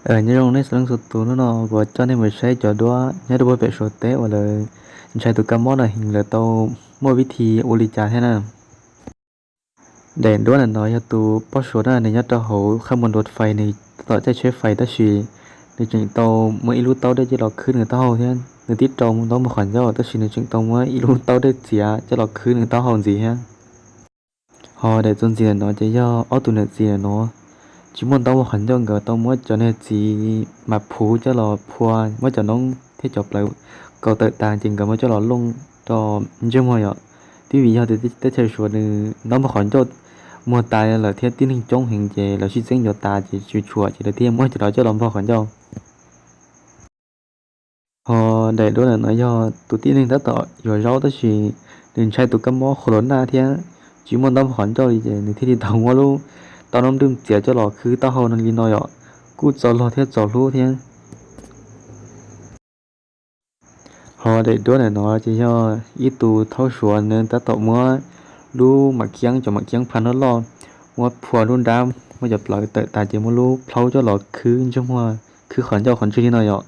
Nyob zoo nej txhua leej txhua tus, hnub no kuv coj nej mus saib cov duab nyob rau puag pem Suav teb uas lawv ntshai tus kab mob no heev, lawv tau muaj vib thi ua li cas thiab na. Daim duab ntawm no yog tus poj Suav na, nws nyob rau hauv qhab npua nruas fais, nws tab tom caij tsheb fais tab sis nws tseem tau muab ib lub taub dej coj los khwb nws taub hau thiab nws tib rau ntaub npog qhov ncauj tab sis nws tseem tau muab ib lub taub dej txiav coj los khwb nws taub hau ntxiv thiab. Ho daim txuas ntxiv ntawm no ces yog ob tug niam txiv ntawm no tsis muaj ntaub npog qhov ncauj, nkawd tau muab cov niag txiv mas phuv coj los phua, muab cov noob thiab cov plawv kaus tawm tas ces nkawd muab coj los looj rau ntsej muag yom. Twb vim yog tias teb chaws Suav nws ntaub npog qhov ncauj muag tas lawm thiab tib neeg coob heev ces lawv sib txeeb yuav tas ces tsis tshuam ces lawv thiaj muab cov no coj los npog qhov ncauj. Ho daim duab ntawm no yog tus tib neeg tab tom yuav zaub tab sis nws ntshai tus kab mob khaus los naj thiab tsis muaj ntaub npog qhov ncauj li ces nws thiaj li tau muab lub taub noob nrwj txiav coj los khwb taub hau li no yom. Kuj txaus log thiab txaus hlub thiab. Ho daim duab ntawm no ces yog ib tug thaub Suav nws tab tom muab lub mam khiab, cov mam khiab pha loj loj, muab phua lub nrab, muab cov plawv tawm tas ces muab lub plhaub coj los khwb ntsej muag, khwb qhov ncauj qhov ntswg li no yom.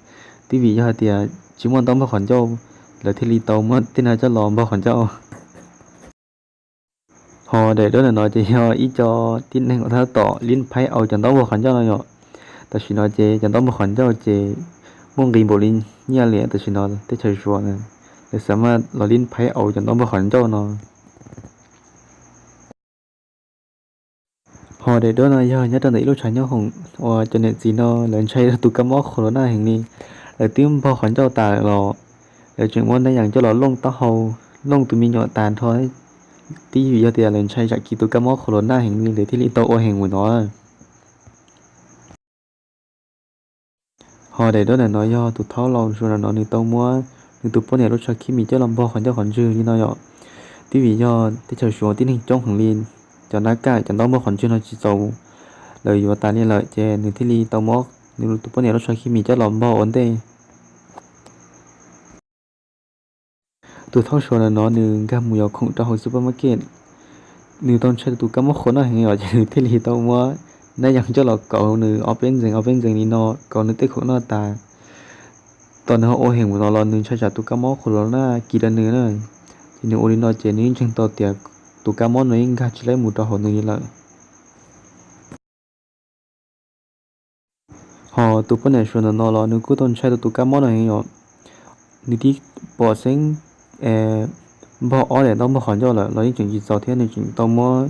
Twb vim yog hais tias tsis muaj ntaub npog qhov ncauj, lawv thiaj li tau muab tej no coj los npog qhov ncauj. Ho daim duab ntawm no ces yog ib co tib neeg uas tab tom lib phaib aus cov ntaub npog qhov ncauj no yom. Tam sim no ces cov ntaub npog qhov ncauj ces muaj nqis npaum li nyiaj li tam sim no teb chaws Suav na, lawv xav mas los lib phaib aus cov ntaub npog qhov ncauj no. Ho daim duab no yog nyob rau ntawm ib lub tshav nyob hoom uas cov niam txiv no lawv ntshai tus kab mob khaus los naj heev li, lawv twb npog qhov ncauj tas lawm los lawv tseem muab nab yas coj los looj taub hau, looj tus me nyuam tas nrho. Twb vim yog tias lawv ntshai tsam kiv tus kab mob khaus los naj heev li lawv thiaj li tau ua heev mus no. Ho daim duab ntawm no yog tus thaub laus Suav ntawm no nws tau muab nws tus poj niam lub tsho khib mis coj los npog qhov ncauj qhov ntswg li no yom. Twb vim yog teb chaws Suav tib neeg coob heev li, cov nab kaj cov ntaub npog qhov ntswg no tsis txaus lawv yuav tas li lawm ces nws thiaj li tau muab nws tus poj niam lub tsho khib mis coj los npog ua ntej. Tus thaub Suav ntawm no nws nkag mus yuav khoom rau hauv supermarket, nws tau ntshai tus kab mob khaus naj heev yom ces nws thiaj li tau muab nab yas coj los kauv nws ob peb ntxees ob peb ntxees li no kauv nws tej khoom noj tas. Tos nws ho ua heev mus no los nws ntshai tsam tus kab mob khaus los naj kiv rau nws na, ces nws ua li no ces nws yeej ntseeg tau tias tus kab mob no yeej nkag tsis laib mus rau hauv nws li lawm. Ho tus poj niam Suav ntawm no los nws kuj tau ntshai rau tus kab mob no heev yom. Nws twb pom xeeb npog ob daim ntaub npog qhov ncauj lawm los yeej tseem tsis txaus thiab nws tseem tau muab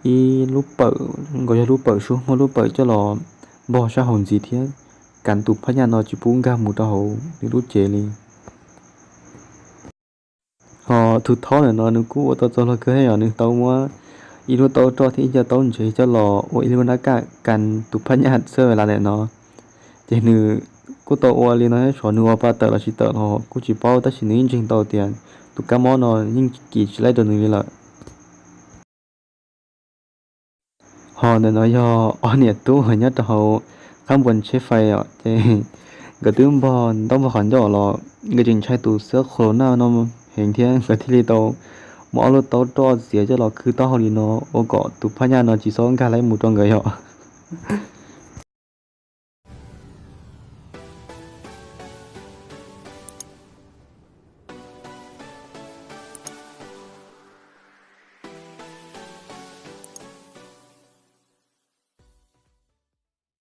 ib lub pawm, nkaus yog lub pawm sub muab lub pawm coj los npog sab hauv ntxiv thiab kav tus phab nyaj no tsis pub nkag mus rau hauv nws lub cev li. Ho tus thaub ntawm no nws kuj ua tau txaus log kawg thiab yom, nws tau muab ib lub taub roj thiab ib co taub ntsev coj los ua ib lub nab kaj kav tus phab nyaj xab ves las ntawm no. Ces nws kuj tau ua li no thiab, nws ua pa tawm los tsis tawm los kuj tsis paub tab sis nws yeej ntseeg tau tias tus kab mob no yeej kiv tsis laib rau nws li lawm. Ho ntawm no yog ob niam tub uas nyob rau hauv qhab npua tsheb fais os, ces nkawd twb npog ntaub npog qhov ncauj los nkawd tseem ntshai tus xab khaus los naj no heev thiab nkawd thiaj li tau muab ob lub taub roj txiav coj los khwb taub hau li no ua kom tus phab nyaj no tsis txhob nkag laib mus rau nkawd yom.